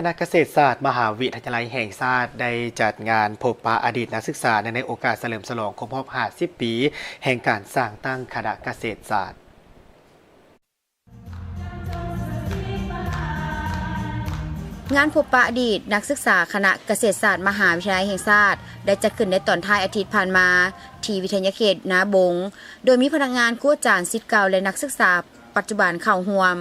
ຄະນະກະເສດສາດ ມະຫາວິທະຍາໄລແຫ່ງຊາດ ໄດ້ຈັດງານພົບປະອະດີດນັກສຶກສາ ເນື່ອງໃນໂອກາດສະເຫຼີມສະຫຼອງຄົບຮອບຫ້າສິບປີ ແຫ່ງການສ້າງຕັ້ງຄະນະກະເສດສາດ. ງານພົບປະອະດີດນັກສຶກສາຄະນະກະເສດສາດ ມະຫາວິທະຍາໄລແຫ່ງຊາດ ໄດ້ຈັດຂຶ້ນໃນຕອນທ້າຍອາທິດຜ່ານມາ ທີ່ວິທະຍາເຂດນາບົງ ໂດຍມີພະນັກງານ, ຄູອາຈານ, ສິດເກົ່າ ແລະ ນັກສຶກສາປັດຈຸບັນເຂົ້າຮ່ວມ.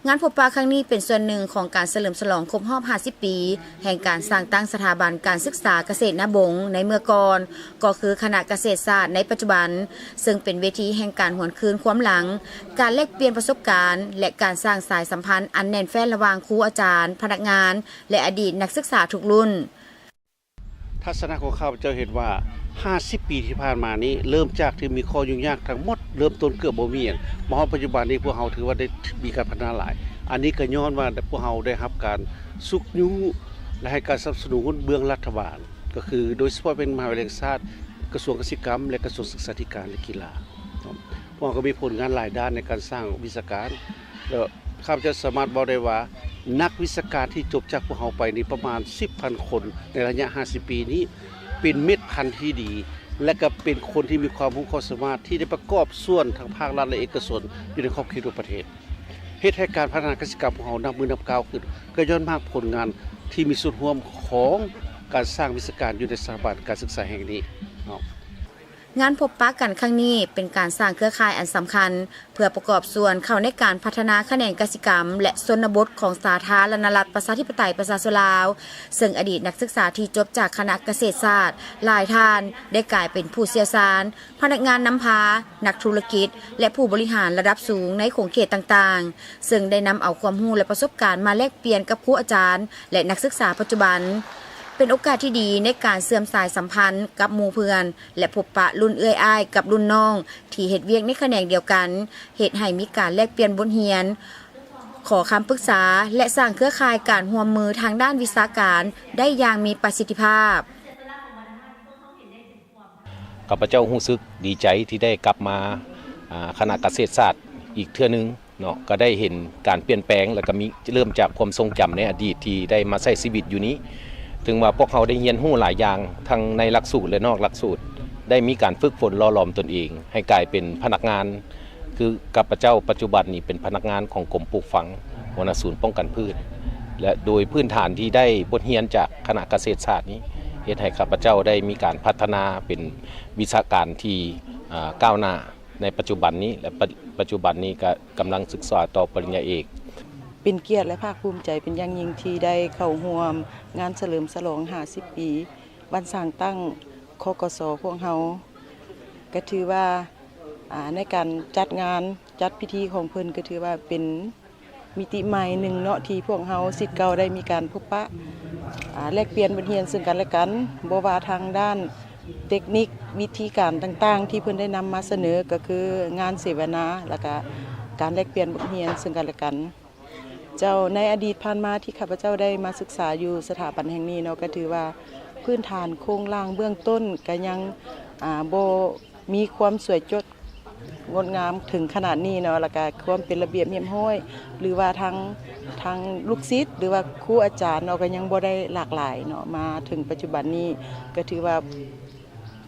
ງານພົບປະຄັ້ງນີ້ເປັນສ່ວນໜຶ່ງຂອງການສະເຫຼີມສະຫຼອງຄົບຮອບຫ້າສິບປີ ແຫ່ງການສ້າງຕັ້ງສະຖາບັນການສຶກສາກະເສດນາບົງໃນເມື່ອກ່ອນ ກໍຄືຄະນະກະເສດສາດໃນປັດຈຸບັນ, ເຊິ່ງເປັນເວທີແຫ່ງການຫວນຄືນຄວາມຫຼັງ, ການແລກປ່ຽນປະສົບການ ແລະ ການສ້າງສາຍສຳພັນອັນແໜ້ນແຟ້ນລະຫວ່າງຄູອາຈານ, ພະນັກງານ ແລະ ອະດີດນັກສຶກສາທຸກລຸ້ນ. ທັດສະນະຂອງຂ້າພະເຈົ້າເຫັນວ່າ ຫ້າສິບປີທີ່ຜ່ານມານີ້ ເລີ່ມຈາກທີ່ມີຂໍ້ຫຍຸ້ງຍາກທັງໝົດ ເລີ່ມຕົ້ນເກືອບບໍ່ມີຫຍັງ ມາຮອດປັດຈຸບັນນີ້ ພວກເຮົາຖືວ່າໄດ້ມີການພັດທະນາຫຼາຍ. ອັນນີ້ກໍຍ້ອນວ່າພວກເຮົາໄດ້ຮັບການຊຸກຍູ້ ແລະ ໃຫ້ການສະໜັບສະໜູນເບື້ອງລັດຖະບານ ກໍຄືໂດຍສະເພາະເປັນມະຫາວິທະຍາໄລແຫ່ງຊາດ, ກະຊວງກະສິກຳ ແລະ ກະຊວງສຶກສາທິການ ແລະ ກິລາ. ພວກເຮົາກໍມີຜົນງານຫຼາຍດ້ານໃນການສ້າງວິຊາການ ແລ້ວຂ້າພະເຈົ້າສາມາດເວົ້າໄດ້ວ່າ ນັກວິຊາການທີ່ຈົບຈາກພວກເຮົາໄປນີ້ປະມານສິບພັນຄົນ ໃນໄລຍະຫ້າສິບປີນີ້ ເປັນເມັດພັນທີ່ດີ ແລະ ກໍເປັນຄົນທີ່ມີຄວາມຮູ້ຄວາມສາມາດ ທີ່ໄດ້ປະກອບສ່ວນທັງພາກລັດ ແລະ ເອກະຊົນ ຢູ່ໃນຂອບເຂດທົ່ວປະເທດ. ເຮັດໃຫ້ການພັດທະນາກະສິກຳຂອງເຮົານັບມື້ນັບກ້າວຂຶ້ນ ກໍຍ້ອນມາກຜົນງານທີ່ມີສ່ວນຮ່ວມຂອງການສ້າງວິຊາການຢູ່ໃນສະຖາບັນການສຶກສາແຫ່ງນີ້ເນາະ. ງານພົບປະກັນຄັ້ງນີ້ເປັນການສ້າງເຄືອຂ່າຍອັນສຳຄັນ ເພື່ອປະກອບສ່ວນເຂົ້າໃນການພັດທະນາຂະແໜງກະສິກຳ ແລະ ຊົນນະບົດຂອງສາທາລະນະລັດ ປະຊາທິປະໄຕ ປະຊາຊົນລາວ, ເຊິ່ງອະດີດນັກສຶກສາທີ່ຈົບຈາກຄະນະກະເສດສາດຫຼາຍທ່ານ ໄດ້ກາຍເປັນຜູ້ຊ່ຽວຊານ, ພະນັກງານນຳພາ, ນັກທຸລະກິດ ແລະ ຜູ້ບໍລິຫານລະດັບສູງໃນຂົງເຂດຕ່າງໆ, ເຊິ່ງໄດ້ນຳເອົາຄວາມຮູ້ ແລະ ປະສົບການມາແລກປ່ຽນກັບຄູອາຈານ ແລະ ນັກສຶກສາປັດຈຸບັນ, ເປັນໂອກາດທີ່ດີໃນການເຊື່ອມສາຍສຳພັນກັບໝູ່ເພື່ອນ ແລະ ພົບປະລຸ້ນເອື້ອຍອ້າຍກັບລຸ້ນນ້ອງທີ່ເຮັດວຽກໃນຂະແໜງດຽວກັນ, ເຮັດໃຫ້ມີການແລກປ່ຽນບົດຮຽນ, ຂໍຄຳປຶກສາ ແລະ ສ້າງເຄືອຂ່າຍການຮ່ວມມືທາງດ້ານວິຊາການໄດ້ຢ່າງມີປະສິດທິພາບ. ຂ້າພະເຈົ້າຮູ້ສຶກດີໃຈທີ່ໄດ້ກັບມາ ອາ ຄະນະກະເສດສາດອີກເທື່ອໜຶ່ງເນາະ, ກໍໄດ້ເຫັນການປ່ຽນແປງ ແລ້ວກໍມີ ເລີ່ມຈາກຄວາມຊົງຈຳໃນອະດີດທີ່ໄດ້ມາໃຊ້ຊີວິດຢູ່ນີ້. ເຖິງວ່າພວກເຮົາໄດ້ຮຽນຮູ້ຫຼາຍຢ່າງ ທັງໃນຫຼັກສູດ ແລະ ນອກຫຼັກສູດ, ໄດ້ມີການຝຶກຝົນຫຼໍ່ຫຼອມຕົນເອງໃຫ້ກາຍເປັນພະນັກງານ ຄືຂ້າພະເຈົ້າປັດຈຸບັນນີ້ເປັນພະນັກງານຂອງກົມປູກຝັງ, ຫົວໜ້າສູນປ້ອງກັນພືດ ແລະ ໂດຍພື້ນຖານທີ່ໄດ້ບົດຮຽນຈາກຄະນະກະເສດສາດນີ້ ເຮັດໃຫ້ຂ້າພະເຈົ້າໄດ້ມີການພັດທະນາເປັນວິຊາການທີ່ ອາ ກ້າວໜ້າໃນປັດຈຸບັນນີ້ ແລະ ປະ ປັດຈຸບັນນີ້ກໍກຳລັງສຶກສາຕໍ່ປະລິນຍາເອກ. ເປັນກຽດ ແລະ ພາກພູມໃຈເປັນຢ່າງຍິ່ງທີ່ໄດ້ເຂົ້າຮ່ວມງານສະເຫຼີມສະຫຼອງຫ້າສິບປີ ວັນສ້າງຕັ້ງ ຄກສ ພວກເຮົາ ກໍຖືວ່າ ອາ ໃນການຈັດງານຈັດພິທີຂອງເພິ່ນ ກໍຖືວ່າເປັນມິຕິໃໝ່ໜຶ່ງເນາະ ທີ່ພວກເຮົາສິດເກົ່າໄດ້ມີການພົບປະ ອາ ແລກປ່ຽນບົດຮຽນເຊິ່ງກັນແລະກັນ, ບໍ່ວ່າທາງດ້ານເຕັກນິກ, ວິທີການຕ່າງໆ ທີ່ເພິ່ນໄດ້ນຳມາສະເໜີ ກໍຄືງານເສວະນາ ແລ້ວກະການແລກປ່ຽນບົດຮຽນເຊິ່ງກັນແລະກັນ. ເຈົ້າ, ໃນອະດີດຜ່ານມາທີ່ຂ້າພະເຈົ້າໄດ້ມາສຶກສາຢູ່ສະຖາບັນແຫ່ງນີ້ເນາະ, ກໍຖືວ່າພື້ນຖານໂຄງລ່າງເບື້ອງຕົ້ນກໍຍັງ ອາ ບໍ່ມີຄວາມສວຍຈົດງົດງາມເຖິງຂະໜາດນີ້ເນາະ, ແລ້ວກໍຄວາມເປັນລະບຽບຮຽບຮ້ອຍ ຫຼືວ່າທາງ ທາງລູກສິດ ຫຼືວ່າຄູອາຈານເນາະ ກໍຍັງບໍ່ໄດ້ຫຼາກຫຼາຍເນາະ. ມາເຖິງປັດຈຸບັນນີ້ ກໍຖືວ່າ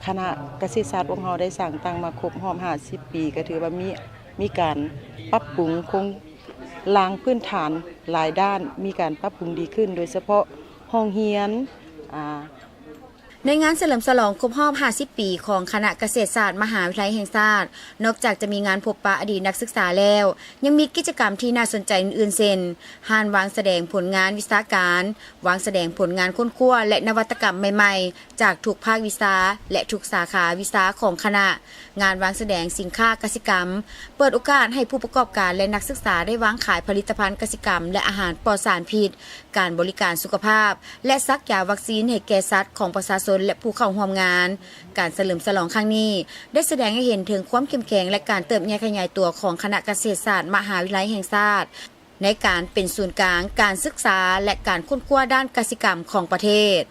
ຄະນະກະເສດສາດພວກເຮົາໄດ້ສ້າງຕັ້ງມາຄົບຮອບຫ້າສິບປີ ກໍຖືວ່າມີ ມີການປັບປຸງໂຄງລ່າງພື້ນຖານຫຼາຍດ້ານ, ມີການປັບປຸງດີຂຶ້ນ, ໂດຍສະເພາະຫ້ອງຮຽນ ອາ. ໃນງານສະເຫຼີມສະຫຼອງຄົບຮອບຫ້າສິບປີຂອງຄະນະກະເສດສາດມະຫາວິທະຍາໄລແຫ່ງຊາດ, ນອກຈາກຈະມີງານພົບປະອະດີດນັກສຶກສາແລ້ວ, ຍັງມີກິດຈະກຳທີ່ໜ້າສົນໃຈອື່ນໆ ເຊັ່ນ ຮ້ານວາງສະແດງຜົນງານວິຊາການ, ວາງສະແດງຜົນງານຄົ້ນຄວ້າ ແລະ ນະວັດຕະກຳໃໝ່ໆ ຈາກທຸກພາກວິຊາ ແລະ ທຸກສາຂາວິຊາຂອງຄະນະ, ງານວາງສະແດງສິນຄ້າກະສິກຳ, ເປີດໂອກາດໃຫ້ຜູ້ປະກອບການ ແລະ ນັກສຶກສາໄດ້ວາງຂາຍຜະລິດຕະພັນກະສິກຳ ແລະ ອາຫານປອດສານພິດ, ການບໍລິການສຸຂະພາບ ແລະ ສັກຢາວັກຊີນໃຫ້ແກ່ສັດຂອງປະຊາຊົນ ແລະ ຜູ້ເຂົ້າຮ່ວມງານ. ການສະເຫຼີມສະຫຼອງຄັ້ງນີ້ ໄດ້ສະແດງໃຫ້ເຫັນເຖິງຄວາມເຂັ້ມແຂງ ແລະ ການເຕີບໃຫຍ່ຂະຫຍາຍຕົວຂອງຄະນະກະເສດສາດມະຫາວິທະຍາໄລແຫ່ງຊາດ ໃນການເປັນສູນກາງການສຶກສາ ແລະ ການຄົ້ນຄວ້າດ້ານກະສິກຳຂອງປະເທດ.